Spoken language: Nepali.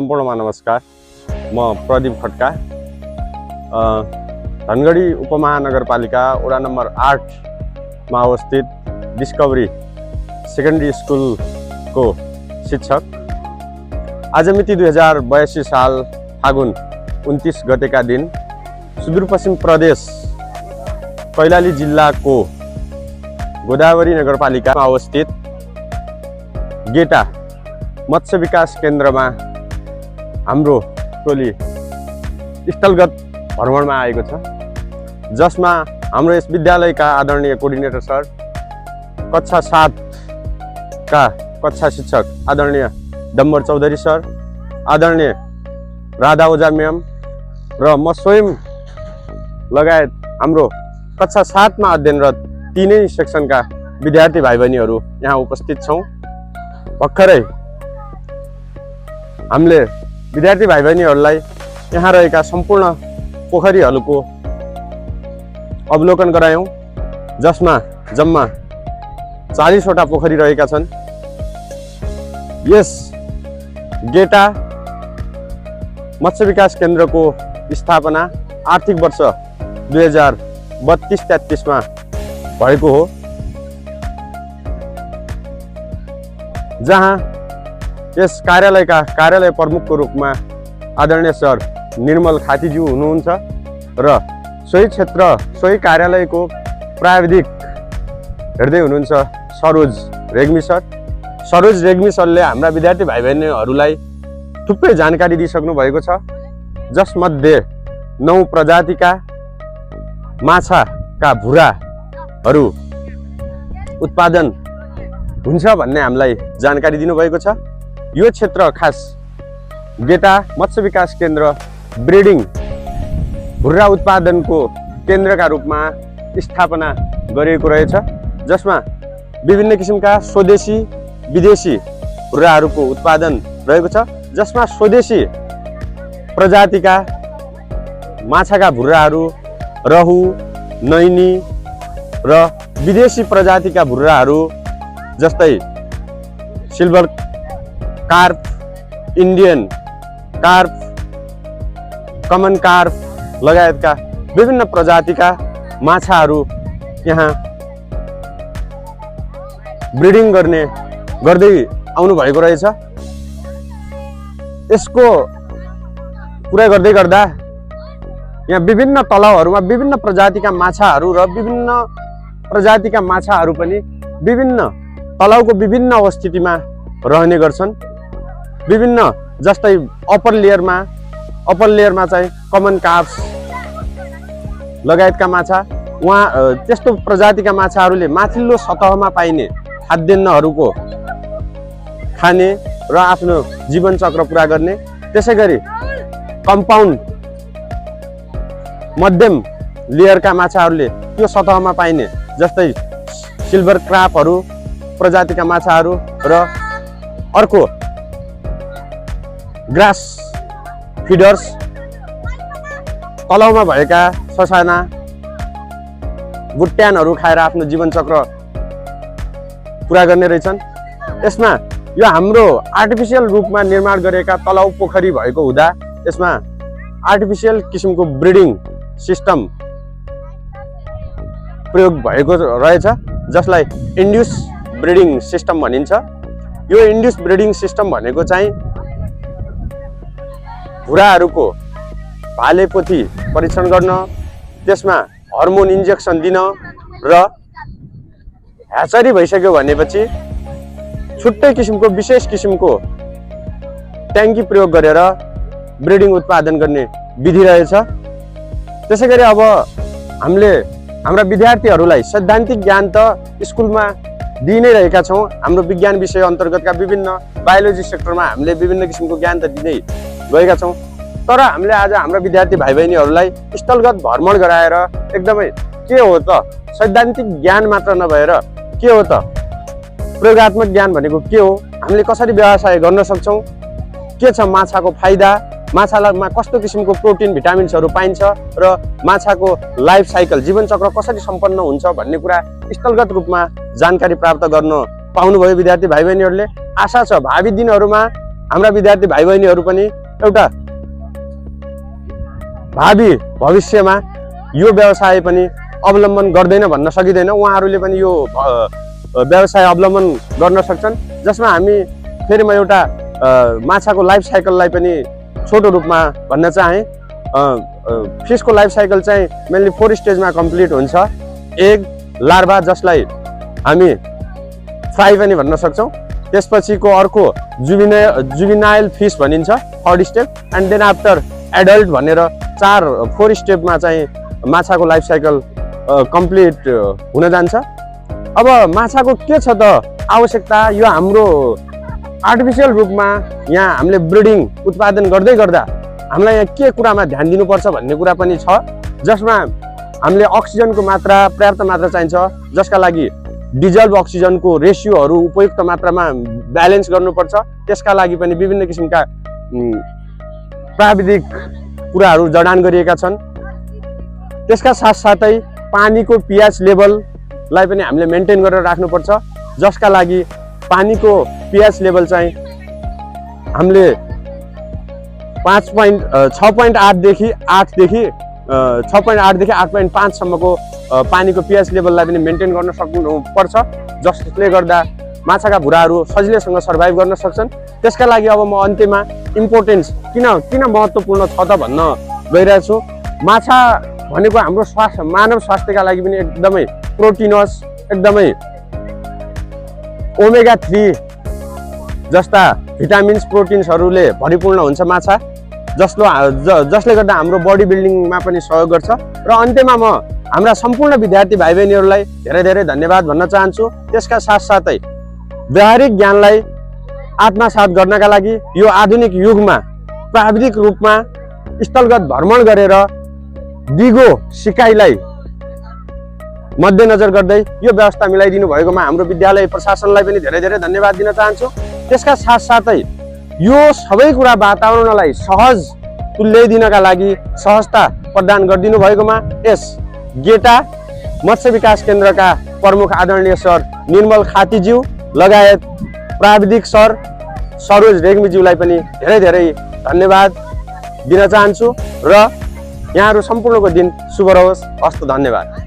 सम्पूर्णमा नमस्कार। म प्रदीप खड्का, धनगढी उपमहानगरपालिका वडा नम्बर 8 मा अवस्थित डिस्कभरी सेकेन्डरी स्कुलको शिक्षक। आज मिति 2082 साल फागुन 29 गतेका दिन सुदूरपश्चिम प्रदेश कैलाली जिल्लाको गोदावरी नगरपालिकामा अवस्थित गेटा मत्स्य विकास केन्द्रमा हाम्रो टोली स्थलगत भ्रमणमा आएको छ, जसमा हाम्रो यस विद्यालयका आदरणीय कोअर्डिनेटर सर, कक्षा 7 का कक्षा शिक्षक आदरणीय डम्बर चौधरी सर, आदरणीय राधा ओझा म्याम र म स्वयं लगायत हाम्रो कक्षा 7 मा अध्ययनरत तीनै सेक्सनका विद्यार्थी भाइ बहिनीहरू यहाँ उपस्थित छौँ। भर्खरै हामीले विद्यार्थी भाइ बहिनीहरूलाई यहाँ रहेका सम्पूर्ण पोखरीहरूको अवलोकन गरायौँ, जसमा जम्मा 40 वटा पोखरी रहेका छन्। यस गेटा मत्स्य विकास केन्द्रको स्थापना आर्थिक वर्ष 2032-33 मा भएको हो, जहाँ यस कार्यालयका कार्यालय प्रमुखको रूपमा आदरणीय सर निर्मल खातीज्यू हुनुहुन्छ र सोही क्षेत्र सोही कार्यालयको प्राविधिक हेर्दै हुनुहुन्छ सरोज रेग्मी सर। सरोज रेग्मी सरले हाम्रा विद्यार्थी भाइ बहिनीहरूलाई थुप्रै जानकारी दिइसक्नु भएको छ, जसमध्ये 9 प्रजातिका माछाका भुराहरू उत्पादन हुन्छ भन्ने हामीलाई जानकारी दिनुभएको छ। यो क्षेत्र खास गेटा मत्स्य विकास केन्द्र ब्रिडिङ भुरा उत्पादनको केन्द्रका रूपमा स्थापना गरिएको रहेछ, जसमा विभिन्न किसिमका स्वदेशी विदेशी भुराहरूको उत्पादन रहेको छ, जसमा स्वदेशी प्रजातिका माछाका भुराहरू रहु, नैनी र विदेशी प्रजातिका भुराहरू जस्तै silver carp, Indian carp, common carp लगायतका विभिन्न प्रजातिका माछाहरू यहाँ ब्रिडिङ गर्दै आउनु भएको रहेछ। यसको कुरा गर्दै गर्दा यहाँ विभिन्न तलाउहरूमा विभिन्न प्रजातिका माछाहरू र विभिन्न प्रजातिका माछाहरू पनि विभिन्न तलाउको विभिन्न अवस्थितिमा रहने गर्छन्। विभिन्न जस्तै अप्पर लेयरमा चाहिँ कमन कार्प्स लगायतका माछा, त्यस्तो प्रजातिका माछाहरूले माथिल्लो सतहमा पाइने खाद्यान्नहरूको खाने र आफ्नो जीवन चक्र पुरा गर्ने। त्यसै गरी कम्पाउन्ड मध्यम लेयरका माछाहरूले त्यो सतहमा पाइने जस्तै सिल्भर क्रापहरू प्रजातिका माछाहरू र अर्को ग्रास फिडर्स तलाउमा भएका ससाना बुट्यानहरू खाएर आफ्नो जीवन चक्र पुरा गर्ने रहेछन्। यसमा यो हाम्रो आर्टिफिसियल रूपमा निर्माण गरेका तलाउ पोखरी भएको हुँदा यसमा आर्टिफिसियल किसिमको ब्रिडिङ सिस्टम प्रयोग भएको रहेछ, जसलाई इन्ड्युस ब्रिडिङ सिस्टम भनिन्छ। यो इन्ड्युस ब्रिडिङ सिस्टम भनेको चाहिँ भुराहरूको भालेपोथी परीक्षण गर्न, त्यसमा हर्मोन इन्जेक्सन दिन र ह्याचरी भइसक्यो भनेपछि छुट्टै किसिमको विशेष किसिमको ट्याङ्की प्रयोग गरेर ब्रिडिङ उत्पादन गर्ने विधि रहेछ। त्यसै गरी अब हामीले हाम्रा विद्यार्थीहरूलाई सैद्धान्तिक ज्ञान त स्कुलमा दिइ नै रहेका छौँ। हाम्रो विज्ञान विषय अन्तर्गतका विभिन्न बायोलोजी सेक्टरमा हामीले विभिन्न किसिमको ज्ञान त दिँदै गएका छौँ, तर हामीले आज हाम्रा विद्यार्थी भाइ बहिनीहरूलाई स्थलगत भ्रमण गराएर एकदमै के हो त सैद्धान्तिक ज्ञान मात्र नभएर के हो त प्रयोगात्मक ज्ञान भनेको के हो, हामीले कसरी व्यवसाय गर्न सक्छौँ, के छ माछाको फाइदा, माछामा कस्तो किसिमको प्रोटिन भिटामिन्सहरू पाइन्छ र माछाको लाइफ साइकल जीवन चक्र कसरी सम्पन्न हुन्छ भन्ने कुरा स्थलगत रूपमा जानकारी प्राप्त गर्न पाउनुभयो विद्यार्थी भाइ बहिनीहरूले। आशा छ भावी दिनहरूमा हाम्रा विद्यार्थी भाइ बहिनीहरू पनि एउटा भावी भविष्यमा यो व्यवसाय पनि अवलम्बन गर्दैन भन्न सकिँदैन। उहाँहरूले पनि यो व्यवसाय अवलम्बन गर्न सक्छन्, जसमा हामी फेरि म एउटा माछाको लाइफ साइकललाई पनि छोटो रूपमा भन्न चाहे। फिसको लाइफ साइकल चाहिँ मेनली 4 स्टेजमा कम्प्लिट हुन्छ। एग, लार्भा, जसलाई हामी फ्राई पनि भन्न सक्छौँ। त्यसपछिको अर्को जुबिनाइल फिस भनिन्छ 3rd step, and then after adult भनेर 4 स्टेपमा चाहिँ माछाको लाइफ साइकल कम्प्लिट हुन जान्छ। अब माछाको के छ त आवश्यकता, यो हाम्रो आर्टिफिसियल रूपमा यहाँ हामीले ब्रिडिङ उत्पादन गर्दै गर्दा हामीलाई यहाँ के कुरामा ध्यान दिनुपर्छ भन्ने कुरा पनि छ, जसमा हामीले अक्सिजनको मात्रा पर्याप्त मात्रा चाहिन्छ, जसका लागि डिजल्भ अक्सिजनको रेसियोहरू उपयुक्त मात्रामा ब्यालेन्स गर्नुपर्छ। त्यसका लागि पनि विभिन्न किसिमका प्राविधिक कुराहरू जडान गरिएका छन्। त्यसका साथसाथै पानीको pH लेभललाई पनि हामीले मेन्टेन गरेर राख्नुपर्छ, जसका लागि पानीको pH लेभल चाहिँ हामीले 6.8 देखि 8.5 सम्मको पानीको pH लेभललाई पनि मेन्टेन गर्न सक्नुपर्छ, जसले गर्दा माछाका भुराहरू सजिलैसँग सर्भाइभ गर्न सक्छन्। त्यसका लागि अब म अन्त्यमा इम्पोर्टेन्स किन महत्त्वपूर्ण छ त भन्न गइरहेको छु। माछा भनेको हाम्रो स्वास्थ्य, मानव स्वास्थ्यका लागि पनि एकदमै प्रोटिनस, एकदमै ओमेगा 3 जस्ता भिटामिन्स, प्रोटिन्सहरूले भरिपूर्ण हुन्छ माछा, जसले गर्दा हाम्रो बडी बिल्डिङमा पनि सहयोग गर्छ। र अन्त्यमा म हाम्रा सम्पूर्ण विद्यार्थी भाइ बहिनीहरूलाई धेरै धेरै धन्यवाद भन्न चाहन्छु। त्यसका साथसाथै व्यावहारिक ज्ञानलाई आत्मसात गर्नका लागि यो आधुनिक युगमा प्राविधिक रूपमा स्थलगत भ्रमण गरेर दिगो सिकाइलाई मध्यनजर गर्दै यो व्यवस्था मिलाइदिनु भएकोमा हाम्रो विद्यालय प्रशासनलाई पनि धेरै धेरै धन्यवाद दिन चाहन्छु। त्यसका साथसाथै यो सबै कुरा वातावरणलाई सहज तुल्याइदिनका लागि सहजता प्रदान गरिदिनु भएकोमा यस गेटा मत्स्य विकास केन्द्रका प्रमुख आदरणीय सर निर्मल खातीज्यू लगायत प्राविधिक सर सरोज रेग्मीज्यूलाई पनि धेरै धेरै धन्यवाद दिन चाहन्छु र यहाँहरू सम्पूर्णको दिन शुभ रहोस्। हस्त, धन्यवाद।